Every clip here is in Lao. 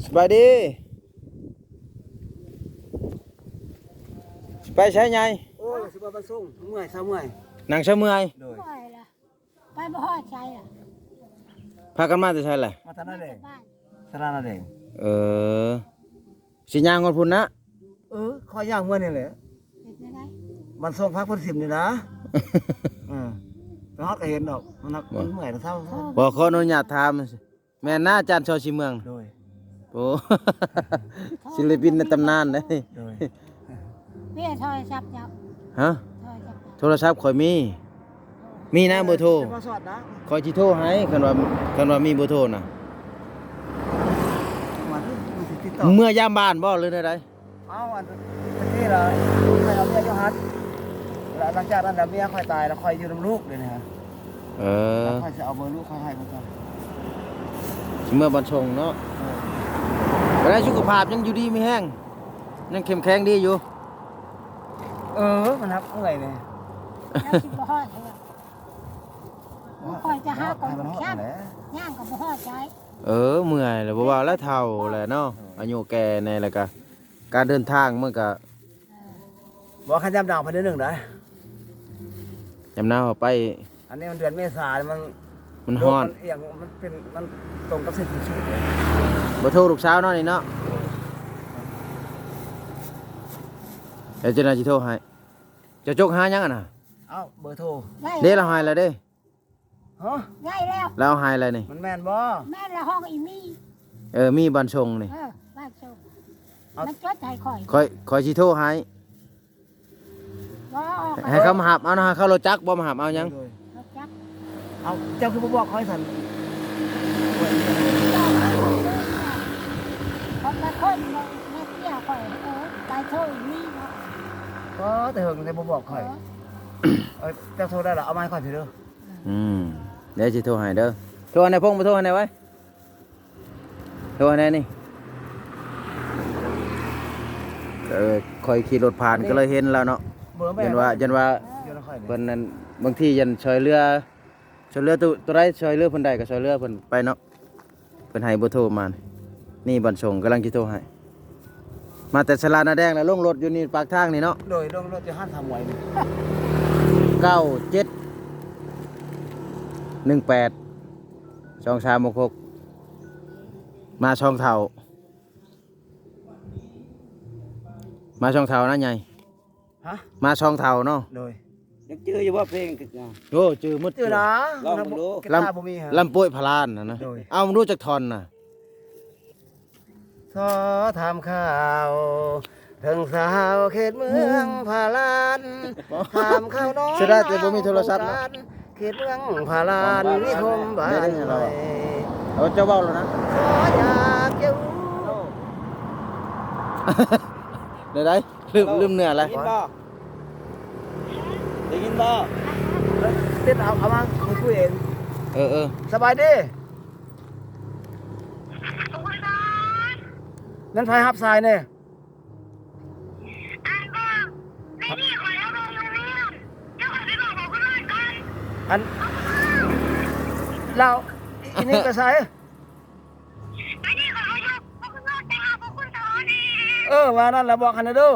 ສະບາຍດີ. ຊິໄປໃສໃຫຍ່? ໂອ້ຍ ຊິໄປບ້ານຊົງ ເມື່ອຍ ຊາວເມື່ອຍ. ນັ່ງຊະເມື່ອຍ. ໂດຍ. ເມື່ອຍລະ ໄປບໍ່ຮອດໃສລະ. ພາກັນມາແຕ່ໃສລະ? ມາແຕ່ນາແດງ. ມາແຕ່ບ້ານ ສະລານາແດງ. ເອີ ຊິຍ່າງຮອດພຸ້ນນະ? ເອີ ຂ້ອຍຍ່າງເມືອນີ້ແຫຼະ. ເຮັດແນວໃດ? ບ້ານຊົງພັກເພິ່ນສິມນີ້ນະ. ເອີ ໄປຮອດກໍເຫັນດອກ. ມັນ ບໍ່ ມັນເມື່ອຍນະເຊົາ. ບໍ່ ຂໍອະນຸຍາດຖາມ ແມ່ນນະ ອາຈານຊອຍສີເມືອງ? ໂດຍ. ໂອ້ ສິລະປິນໃນຕຳນານເດ້. ໂດຍ. ເບຍໂທລະສັບເຈົ້າ? ຮະ? ໂທລະສັບເຈົ້າ? ໂທລະສັບຂ້ອຍມີ ມີນະ ເບີໂທ. ເອີ ມາສອດນະ ຂ້ອຍຊິໂທໃຫ້ ຄັນວ່າ ຄັນວ່າມີເບີໂທນະ. ວ່າມັນຊິຕິດຕໍ່ ເມືອຍາມບ້ານບໍ່ ຫຼືແນວໃດ? ເອົາ ອັນນີ້ລະ ຂ້ອຍເອົາເມຍຢູ່ຫັ້ນ ແລ້ວຫຼັງຈາກນັ້ນລະເມຍຂ້ອຍຕາຍ ແລ້ວຂ້ອຍຢູ່ນຳລູກເດນີ້. ເອີ ຂ້ອຍຊິເອົາເບີລູກຂ້ອຍໃຫ້ເພິ່ນກ່ອນ. ຊິເມືອບ້ານຊົງເນາະ. ເອີ ບັດໃດສຸຂະພາບຍັງຢູ່ດີມີແຮງ ຍັງເຂັ້ມແຂງດີຢູ່. ເອີ ມັນຮັບເມື່ອຍເດ. ແລ້ວຊິບໍ່ຮອດໃສລະ? ຂ້ອຍຈະຫາກອງແຄມ ຍ່າງກໍບໍ່ຮອດໃສ. ເອີ ເມື່ອຍແລ້ວ ບໍ່ວ່າແລ້ວ ເຖົ້າແລ້ວເນາະ. ເອີ ອາຍຸແກ່ແດ່ ແລ້ວກະການເດີນທາງມັນກະ ເອີ ບໍ່ ຄັນຍາມໜາວໄປໜ້ອຍໜຶ່ງໄດ໋. ຍາມໜາວໄປ ອັນນີ້ມັນເດືອນເມສາ ມັນ ມັນຮ້ອນ ໂລກມັນອຽງ ມັນເປັນ ມັນຕົງກັບເສັ້ນສູນສູງເດ້. ເບີໂທລູກສາວເນາະນີ້ເນາະ. ເອີ ດຽວເຈົ້າໜ້າຊິໂທໃຫ້. ເຈົ້າຈົກຫາຫຍັງຫັ້ນນະ? ເອົ້າ ເບີໂທ ເດ້ ລາວໃຫ້ແລ້ວເດ້. ຮະ? ໄດ້ແລ້ວ ລາວໃຫ້ແລ້ວນີ້. ມັນແມ່ນບໍ່? ແມ່ນລະ ຫ້ອງອີ່ມີ. ເອີ ມີບ້ານຊົງນີ້. ເອີ ບ້ານຊົງ. ເອົາ ມັນຈົດໃຫ້ຂ້ອຍ ຂ້ອຍ ຂ້ອຍຊິໂທໃຫ້. ບໍ່ ໃຫ້ເຂົາມາຮັບເອົານະ. ເຂົາລົດຈັກບໍ່ ມາຮັບເອົາຫຍັງ? ໂດຍ ລົດຈັກ. ເອົາ ເຈົ້າຄືບໍ່ບອກຂ້ອຍຊັ້ນ? ເຂົາໄປຄົ້ນໃນເມຍຂ້ອຍ ເອີ ໄປໂທອີ່ມີເນາະ. ອໍ ແຕ່ເຫິງແຕ່ບໍ່ບອກຂ້ອຍ. ເອີ ເອີ ເຈົ້າໂທໄດ້ລະ ເອົາມາໃຫ້ຂ້ອຍພີ້ເດີ. ອືມ ດຽວຊິໂທໃຫ້ເດີ. ໂທໃຫ້ນາຍພົງ ບໍ່ໂທໃຫ້ນາຍໄວ້ ໂທໃຫ້ແດ່ນີ້. ເອີ ຂ້ອຍຂີ່ລົດຜ່ານກໍເລີຍເຫັນລາວເນາະ. ເບິ່ງແມ່ນ ຢ້ານວ່າ ຢ້ານວ່າເພິ່ນນັ້ນ ບາງທີຢ້ານຊ່ອຍເຫຼືອ ຊ່ອຍເຫຼືອໂຕ ໂຕໃດຊ່ອຍເຫຼືອເພິ່ນໄດ້ກໍຊ່ອຍເຫຼືອເພິ່ນໄປເນາະ. ເພິ່ນໃຫ້ເບີໂທມາ ນີ້ບ້ານຊົງ ກຳລັງຊິໂທໃຫ້. ມາແຕ່ສະຫຼານາແດງ ແລ້ວລົງລົດຢູ່ນີ້ປາກທາງນີ້ເນາະ. ໂດຍ ລົງລົດຢູ່ຮ້ານສາວໝວຍນີ້. ເກົ້າເຈັດໜຶ່ງແປດສອງສາມຫົກຫົກ. ມາສອງເຖົ້າ ມາສອງເຖົ້ານະໃຫຍ່. ຮະ? ມາສອງເຖົ້າເນາະ. ໂດຍ. ຍັງຈື່ຢູ່ບໍ່ເພງ? ໂອ້ ຈື່ໝົດ. ຈື່ນະ. ລອງເບິ່ງດູ. ລຳ ລຳໂປຍພະລານນະ. ໂດຍ. ເອົາ ເບິ່ງດູຈັກທ່ອນນະ. ຂໍຖາມຂ່າວເຖິງສາວເຂດເມືອງພະລານ ຖາມຂ່າວນ້ອງ ເສຍດາຍແຕ່ບໍ່ມີໂທລະສັບເນາະ. ເຂດເມືອງພະລານ ນິຄົມບ້ານໃໝ່. ເອົາ ເຈົ້າເວົ້າແລ້ວນະ. ຂໍຢາກເຈົ້າ ໄດ້ໄດ໋. ລືມ ລືມເນື້ອແລ້ວ. ໄດ້ຍິນບໍ່? ໄດ້ຍິນບໍ່? ເຕັດເອົາ ເອົາມາຄຸຍເອງ. ເອີ ເອີ. ສະບາຍດີ. ແມ່ນໃຜຮັບສາຍແດ່? ອັນ ລາວ ອີນີ້ໄປໃສ? ເອີ ວ່ານັ້ນລະ ບອກໃຫ້ແດ່ເດີ.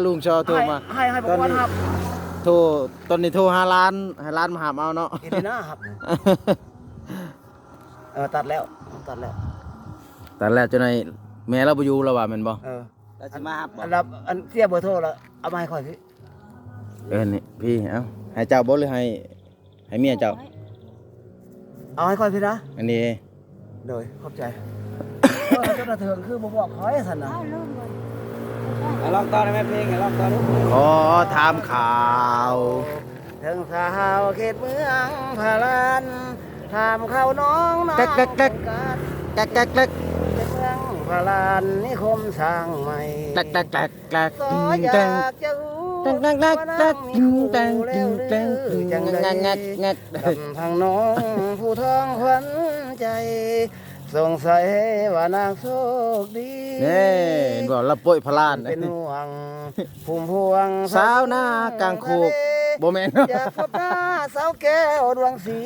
ລຸງຊໍໂທມາ. ໃຫ້ ໃຫ້ປະກອນຮັບ. ໂທ ຕອນນີ້ໂທຫາຫຼານ ໃຫ້ຫຼານມາຮັບເອົາເນາະ. ອີ່ຫຼີນະ ຮັບ. ເອີ ຕັດແລ້ວ ຕັດແລ້ວ ຕັດແລ້ວ. ຈັ່ງໃດແມ່ລາວບໍ່ຢູ່ລາວວ່າແມ່ນບໍ່? ເອີ ລາວຊິມາຮັບບໍ່? ອັນ ອັນເສຍເບີໂທລະ ເອົາມາໃຫ້ຂ້ອຍພີ້. ເອີ ນີ້ພີ້ ເອົາ ໃຫ້ເຈົ້າບໍ່ ຫຼືໃຫ້ ໃຫ້ເມຍເຈົ້າ? ເອົາໃຫ້ຂ້ອຍພີ້ນະ. ອັນນີ້. ໂດຍ ຂອບໃຈ. ເອີ ເຈົ້າໜ້າເຖິງຄືບໍ່ບອກຂ້ອຍຊັ້ນນະ. ເອົາ ລອງຕໍ່ໄດ້ແມ່ເພງ ໃຫ້ລອງຕໍ່ດູ. ຂໍຖາມຂ່າວ ເຖິງສາວເຂດເມືອງພະລານ ຖາມຂ່າວນ້ອງນາງ ແກກແກກແກກ ແກກແກກແກກ ເຂດເມືອງພະລານ ນິຄົມສ້າງໃໝ່ ແກກແກກແກກ ຂໍຢາກຈະຮູ້ວ່ານາງມີຄູ່ແລ້ວຫຼືຈັ່ງໃດ ລຳພັງນ້ອງຜູ້ທອງຂວັນໃຈ ສົງໄສວ່ານາງໂຊກດີ. ແນ່ ເຫັນບໍ່ ລະໂປຍພະລານ ເປັນຫ່ວງ ພຸ້ມພວງສາວນາກາງໂຄກ ບໍ່ແມ່ນ ຢາກພົບໜ້າສາວແກ້ວດວງສີ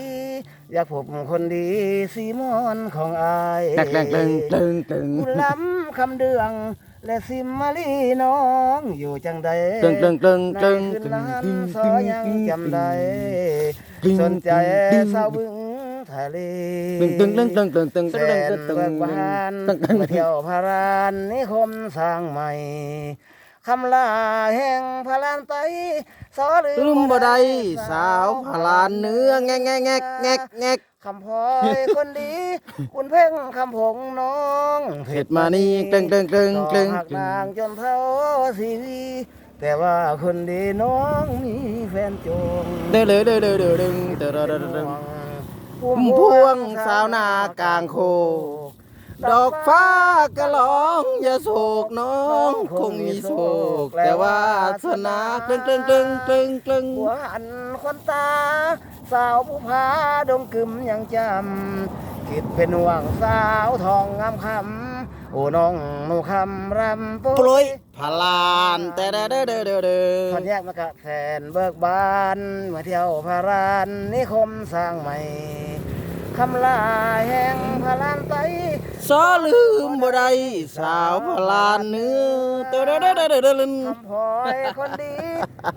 ຢາກພົບຄົນດີສີມອນຂອງອ້າຍ ແຕ່ງໆ ກຸນລຳຄຳເດືອງ ແລະ ສິມມາລີນ້ອງຢູ່ຈັ່ງໃດ ໃນຄືນນັ້ນຊໍຍັງຈຳໄດ້ ສົນໃຈສາວບຶງທະເລ ແສນເບີກບານ ມາທ່ຽວພະລານນິຄົມສ້າງໃໝ່ ຄຳຫຼ້າແຫ່ງພະລານໄຕ ຊໍລືມບໍ່ໄດ້ ສາວພະລານເໜືອ ແງກໆໆໆໆ ຄຳພອຍຄົນດີ ບຸນເພັງຄຳພົງນ້ອງເພັດມະນີ ເພດມະນີ ເກັ່ງໆໆໆ ສອງຮັກນາງຈົນເທົ່າຊີວິດ ແຕ່ວ່າຄົນດີນ້ອງມີແຟນຈົງ ເດີໆໆໆໆ ເດີໆໆໆ ພຸ້ມພວງຊາວນາກາງໂຄກ ດອກຟ້າກະລອງຢ່າໂສກ ນ້ອງຄົງມີໂຊກ ແຕ່ວາສະໜາ ເກັ່ງໆໆໆໆ ບົວອັນຄວັນຕາ ສາວພູຜາດົງກຶມຍັງຈຳ ຄິດເປັນຫ່ວງສາວທອງງາມຄຳ ໂອ້ນ້ອງໜູຄຳຣຳໂປ ໂປຣຍ ຍພະລານ ແຕ່ເດີເດີເດີເດີ ທ່ອນແຍກມາກະ ແສນເບີກບານ ມາທ່ຽວພະລານນິຄົມສ້າງໃໝ່ ຄຳຫຼ້າແຫ່ງພະລານໄຕ ຊໍລືມບໍ່ໄດ້ ສາວພະລານເໜືອ ເດີເດີເດີເດີ ຄຳພອຍຄົນດີ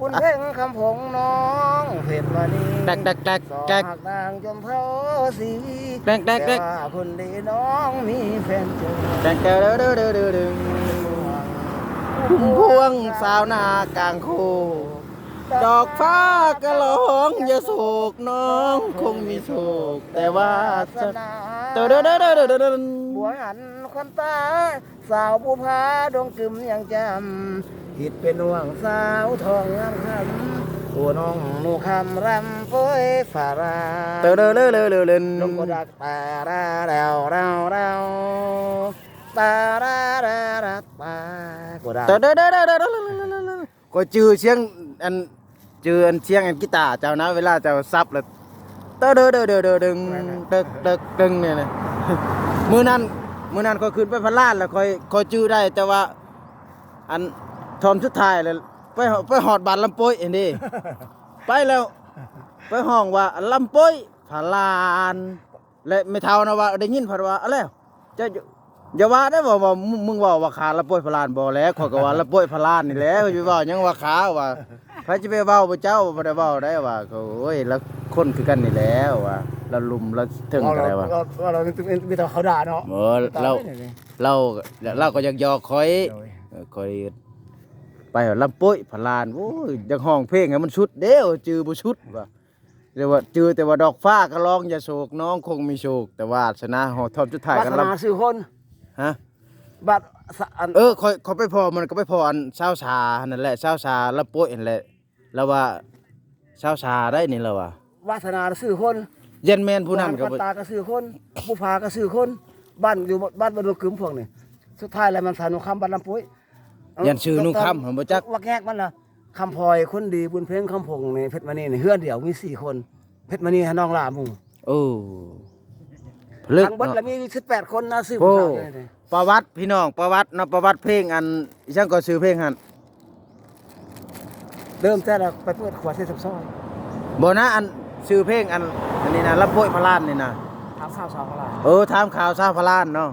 ບຸນເພັງຄຳພົງນ້ອງເພັດມະນີ ແກກໆໆໆ ສອງຮັກນາງຈົນເທົ່າຊີວິດ ແກກໆໆໆ ແຕ່ວ່າຄົນດີນ້ອງມີແຟນຈົງ ແກກໆເດີເດີເດີເດີ ພຸ້ມພວງຊາວນາກາງໂຄກ ດອກຟ້າກະລອງຢ່າໂສກ ນ້ອງຄົງມີໂຊກ ແຕ່ວາສະໜາ ເດີເດີເດີເດີເດີ ບົວຫັນຄວັນຕາ ສາວພູຜາດົງກຶມຍັງຈຳ ຄິດເປັນຫ່ວງສາວທອງງາມຄຳ ໂອ້ນ້ອງໜູຄຳຣຳໂປຍຝຣັ່ງ ເດີເດີເດີເດີເດີ ລົງບໍ່ດັກ ຕາຣາແລວແລວແລວ ຕາຣາຣາຣາ ຕາ ບໍ່ໄດ້ ເດີເດີເດີເດີເດີ ຂ້ອຍຈື່ສຽງອັນ ຈື່ອັນສຽງອັນກີຕາເຈົ້ານະ ເວລາເຈົ້າສັບແລ້ວ ເດີເດີເດີເດີເດີ ດຶງ ເດິກເດິກດຶງ ນີ້ນະ ມື້ນັ້ນ ມື້ນັ້ນຂ້ອຍຂຶ້ນໄປພະລານແລ້ວ ຂ້ອຍ ຂ້ອຍຈື່ໄດ້ ແຕ່ວ່າ ອັນ ທ່ອນສຸດທ້າຍແລ້ວ ໄປ ໄປຮອດບ້ານລຳໂປຍຫັ້ນເດ້ ໄປແລ້ວ ໄປຮ້ອງວ່າ ລຳໂປຍພະລານ ແລະ ແມ່ເຖົ້ານະວ່າ ໄດ້ຍິນເພິ່ນວ່າ ເອົາແລ້ວ ເຈົ້າ ຢ່າວ່າໄດ້ ເວົ້າ ເວົ້າ ມຶງເວົ້າວ່າ ຂາລະໂປຍພະລານບໍ່ແຫຼະ ຂ້ອຍກໍວ່າລະໂປຍພະລານນີ້ແຫຼະ ຊິເວົ້າຫຍັງວ່າຂາວ່າ ໃຜຊິໄປເວົ້າ ເຈົ້າບໍ່ໄດ້ເວົ້າໄດ້ວ່າ ໂອ້ຍ ລະຄົນຄືກັນນີ້ແຫຼະວ່າ ລະລຸ່ມລະເຖິງກໍໄດ້ວ່າ ເວົ້າ ເວົ້າ ມີແຕ່ເຂົາດ່າເນາະ ບໍ່ ລາວ ລາວ ລາວກໍຢາກຢອກຂ້ອຍ ໂດຍ ເອີ ຂ້ອຍໄປລຳໂປຍພະລານ ໂອ້ຍ ຢາກຮ້ອງເພງໃຫ້ມັນສຸດເດ້ ຈື່ບໍ່ສຸດວ່າ ແຕ່ວ່າຈື່ແຕ່ວ່າ ດອກຟ້າກະລອງຢ່າໂສກ ນ້ອງຄົງມີໂຊກ ແຕ່ວາສະໜາຮອດທ່ອນສຸດທ້າຍ ວາສະໜາຊື່ຄົນ ຮະ ບັດສະ ອັນ ເອີ ຂ້ອຍ ຂ້ອຍໄປພໍ້ມັນ ກໍໄປພໍ້ອັນສາວສາຫັ້ນແຫຼະ ສາວສາລຳໂປຍຫັ້ນແຫຼະ ລາວວ່າສາວສາໄດ໋ນີ້ລາວວ່າ ວາສະໜາຊື່ຄົນ ຢ້ານແມ່ນຜູ້ນັ້ນກໍ ຕາກໍຊື່ຄົນ ພູຜາກໍຊື່ຄົນ ບ້ານຢູ່ ບ້ານ ບ້ານດົງກຶມພວກນີ້ ສຸດທ້າຍແລ້ວມັນສາວໜູຄຳ ບ້ານລຳໂປຍ ຢ້ານຊື່ໜູຄຳ ເອີ ບໍ່ຈັກ ວັກແຍກມັນລະ ຄຳພອຍຄົນດີ ບຸນເພັງຄຳພົງນີ້ ເພັດມະນີນີ້ ເຮືອນດຽວມີສີ່ຄົນ ເພັດມະນີໃຫ້ນ້ອງຫຼ້າໝູ່ ໂອ້ ເລິກເນາະ ທັງເບິດລະມີສິບແປດຄົນນະ ຊື່ຜູ້ສາວນີ້ ປະຫວັດພີ່ນ້ອງ ປະຫວັດເນາະ ປະຫວັດເພງອັນ ອີຫຍັງກໍຊື່ເພງຫັ້ນ ເລີ່ມແຕ່ລະໄປເປີດຄົວເຊຊຳຊອຍ ບໍ່ນະ ອັນຊື່ເພງອັນ ອັນນີ້ນະ ລຳໂປຍພະລານນີ້ນະ ຖາມຂ່າວສາວພະລານ ເອີ ຖາມຂ່າວສາວພະລານເນາະ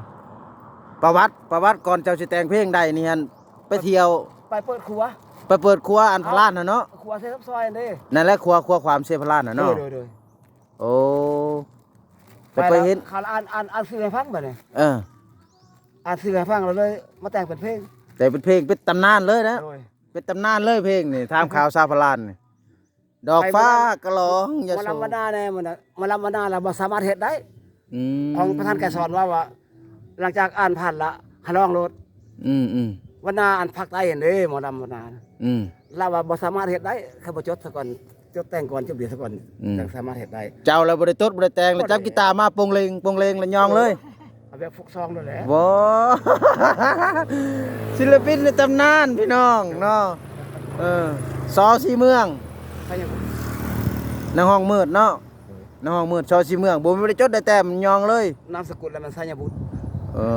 ປະຫວັດ ປະຫວັດກ່ອນເຈົ້າຊິແຕ່ງເພງໄດ້ນີ້ຫັ້ນ ໄປທ່ຽວ ໄປເປີດຄົວ ໄປເປີດຄົວອັນພະລານຫັ້ນເນາະ ຄົວເຊຊຳຊອຍຫັ້ນເດ້ ນັ້ນແຫຼະ ຄົວ ຄົວຂວາມເຊພະລານຫັ້ນເນາະ ໂດຍ ໂດຍ ໂອ້ ໄປ ໄປເຫັນ ເຂົາອ່ານ ອ່ານ ອ່ານຊື່ໃຫ້ຟັງບາດນີ້ ເອີ ອ່ານຊື່ໃຫ້ຟັງ ແລ້ວເລີຍມາແຕ່ງເປັນເພງ ແຕ່ງເປັນເພງ ເປັນຕຳນານເລີຍນະ ໂດຍ ເປັນຕຳນານເລີຍເພງນີ້ ຖາມຂ່າວສາວພະລານນີ້ ດອກຟ້າກະລອງຢ່າໂສກ ໝໍລຳວັນນາແດ່ ໝໍລຳວັນນາລະບໍ່ສາມາດເຮັດໄດ້ ອືມ ຂອງປະທານໄກສອນວ່າ ວ່າ ຫຼັງຈາກອ່ານຜ່ານລະ ໃຫ້ຮ້ອງໂລດ ອືມໆ ວັນນາອັນພາກໃຕ້ຫັ້ນເດ້ ໝໍລຳວັນນາ ອືມ ລາວວ່າບໍ່ສາມາດເຮັດໄດ້ ຄັນບໍ່ຈົດສະກ່ອນ ຈົດແຕ່ງກ່ອນ ຈົດດຽວສະກ່ອນ ອືມ ຈັ່ງສາມາດເຮັດໄດ້ ເຈົ້າລະບໍ່ໄດ້ຕົດບໍ່ໄດ້ແຕ່ງ ລະຈັບກີຕາມາໂປ່ງເລັງ ໂປ່ງເລັງ ລະຍ່ອງເລີຍ ເອົາແບບຟຸກຊອງໂລດແຫຼະ ບໍ່ ສິນລະປິນໃນຕຳນານພີ່ນ້ອງເນາະ ເອີ ຊໍສີເມືອງ ໃຜຫຍັງ ນາງຫ້ອງມືດເນາະ ໂດຍ ນາງຫ້ອງມືດ ຊໍສີເມືອງ ບໍ່ ບໍ່ໄດ້ຈົດໄດ້ແຕ້ມ ຍ່ອງເລີຍ ນາມສະກຸນລະແມ່ນໄຊຍະບຸດ ເອີ